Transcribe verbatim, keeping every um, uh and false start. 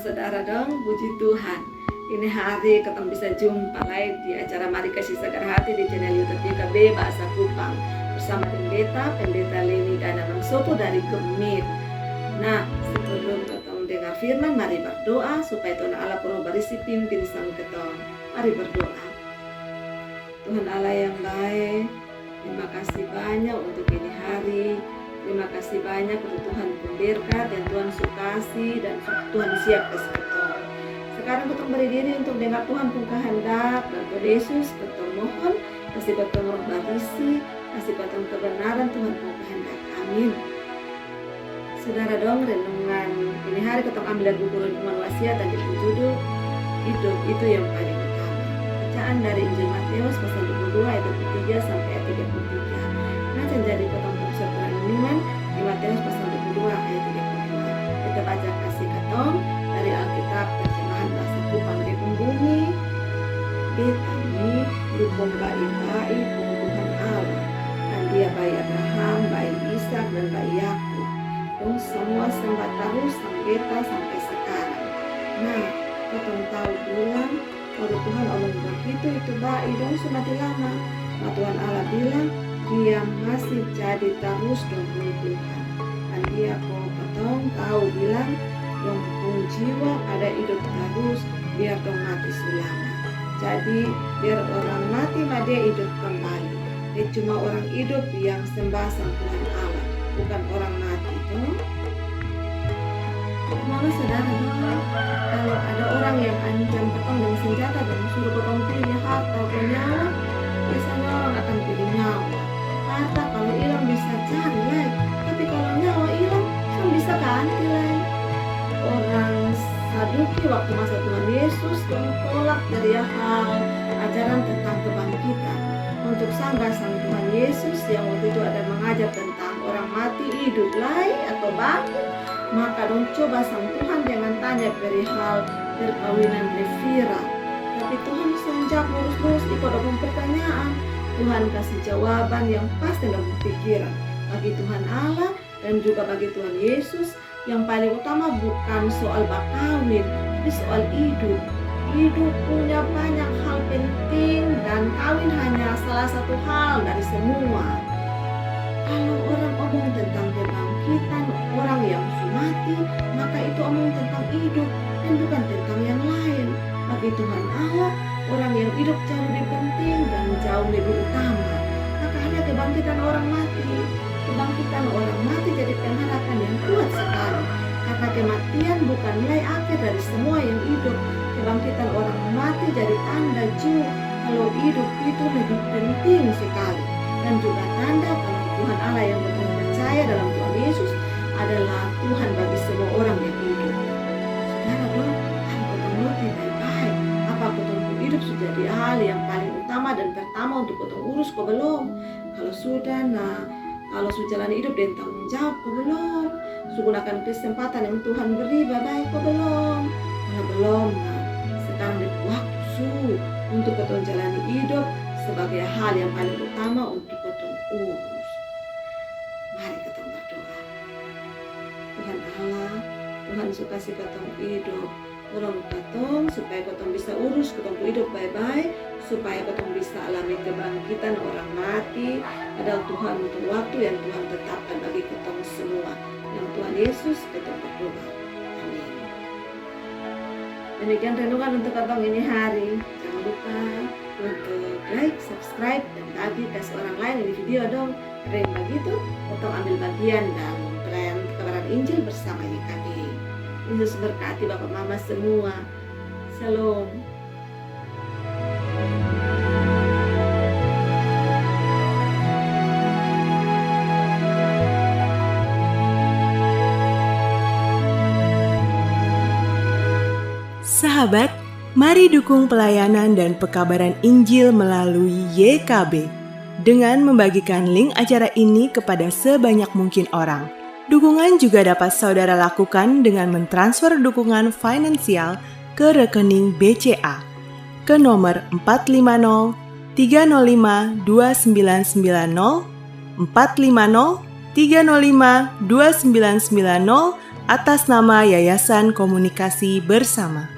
Saudara dong, puji Tuhan. Ini hari katong bisa jumpa lai di acara Mari Kasi Sagar Hati di channel YouTube Y K B Bahasa Kupang bersama Pendeta, Pendeta Leni Dana Mangsopo dari Gemit. Nah, sebelum katong dengar firman, mari berdoa supaya Tuhan Allah pung Roh Barisi pimpin sang katong. Mari berdoa. Tuhan Allah yang baik, terima kasih banyak untuk ini hari. Terima kasih banyak untuk Tuhan pung berkat yang Tuhan su kasi dan su-, Tuhan siap kasi katong. Sekarang katong beri diri untuk dengar Tuhan pung kehendak, dan Tuhan Yesus katong mohon, kasi katong Roh Barisi, kasi katong kebenaran Tuhan pung kehendak. Amin. Saudara dong, renungan ini hari katong ambil dari buku Renungan Wasiat dan dia pung judul Hidup Itu Yang Paling Utama. Bacaan dari Injil Matius pasal dua puluh dua ayat dua puluh tiga sampai ayat tiga puluh tiga. Nah, yang jadi katong pung pusat renungan di Matius pasal dua puluh dua ayat tiga puluh dua. Kita baca kasi katong dari Alkitab terjemahan bahasa Kupang, dia pung bunyi: Beta ni dukung ba'i-ba'i pung Tuhan Allah, andia ba'i Abraham, ba'i Ishak, dan ba'i Yakub. Dong samua semba tarus sang Beta sampe sakarang. Nah, katong tau bilang, waktu Tuhan omong bagitu, itu ba'i dong su mati lama. Ma Tuhan Allah bilang, Dia masi jadi tarus dong pung Tuhan. Andia ko katong tau bilang, dong pung jiwa ada idup tarus, biar dong mati su lama. Jadi, biar orang mati ma dia idup kembali. Dia cuma orang idup yang sembah sang Tuhan Allah, bukan orang mati, to. Mama saudara dong, kalo ada orang yang ancam katong deng senjata deng suru katong pilih harta atau nyawa, biasanya orang akan pilih nyawa. Harta kalo ilang bisa cari lai, tapi kalo nyawa ilang, kan bisa ganti lai. Orang Saduki waktu masa Tuhan Yesus, dong tolak dari hal ajaran tentang kebangkitan. Untuk sangka sang Tuhan Yesus yang waktu itu ada mengajar tentang orang mati idup lai atau bangkit, maka dong coba sang Tuhan dengan tanya perihal perkawinan Levira. Tapi Tuhan sonjak lurus-lurus iko dong pung pertanyaan. Tuhan kasi jawaban yang pas dalam pikiran. Bagi Tuhan Allah dan juga bagi Tuhan Yesus, yang paling utama bukan soal bakawin, tapi soal idup. Idup punya banyak hal penting dan kawin hanya salah satu hal dari semua. Kalo orang omong tentang kebangkitan orang yang su mati, maka itu omong tentang idup dan bukan tentang yang lain. Bagi Tuhan Allah, orang yang idup jauh lebih penting dan jauh lebih utama. Maka ada kebangkitan orang mati. Kebangkitan orang mati jadi pengharapan yang kuat sekali. Karna kematian bukan nilai akhir dari semua yang idup. Kebangkitan orang mati jadi tanda ju kalo idup itu lebih penting sekali. Dan juga tanda kalo Tuhan Allah yang katong percaya dalam Tuhan Yesus adalah Tuhan bagi semua orang yang idup. Saudara dong, kalo katong noti bae-bae, apa katong pung idup su jadi hal yang paling utama dan pertama untuk katong urus ko belom? Kalo sudah, nah, kalo su jalani idup deng tanggung jawab ko belom? Su gunakan kesempatan yang Tuhan beri bae-bae ko belom? Kalo belom, nah, sekarang dia pung waktu su untuk katong jalani idup sebagai hal yang paling utama untuk katong urus. Mari katong berdoa. Tuhan Allah, Tuhan su kasi katong idup. Tolong katong supaya katong bisa urus katong pung idup bae-bae, supaya katong bisa alami kebangkitan orang mati pada Tuhan untuk waktu yang Tuhan tetapkan bagi katong semua. Dalam Tuhan Yesus katong berdoa. Amin. Demikian renungan untuk katong ini hari. Jangan lupa untuk like, subscribe, dan bagi kasi orang lain ini video dong. Deng bagitu, katong ambil bagian dalam pelayanan pekabaran Injil bersama Y K B. Yesus berkati bapa mama semua. Shalom. Sahabat, mari dukung pelayanan dan pekabaran Injil melalui Y K B dengan membagikan link acara ini kepada sebanyak mungkin orang. Dukungan juga dapat saudara lakukan dengan mentransfer dukungan finansial ke rekening B C A ke nomor empat lima nol tiga nol lima dua sembilan sembilan nol, empat lima nol tiga nol lima dua sembilan sembilan nol, atas nama Yayasan Komunikasi Bersama.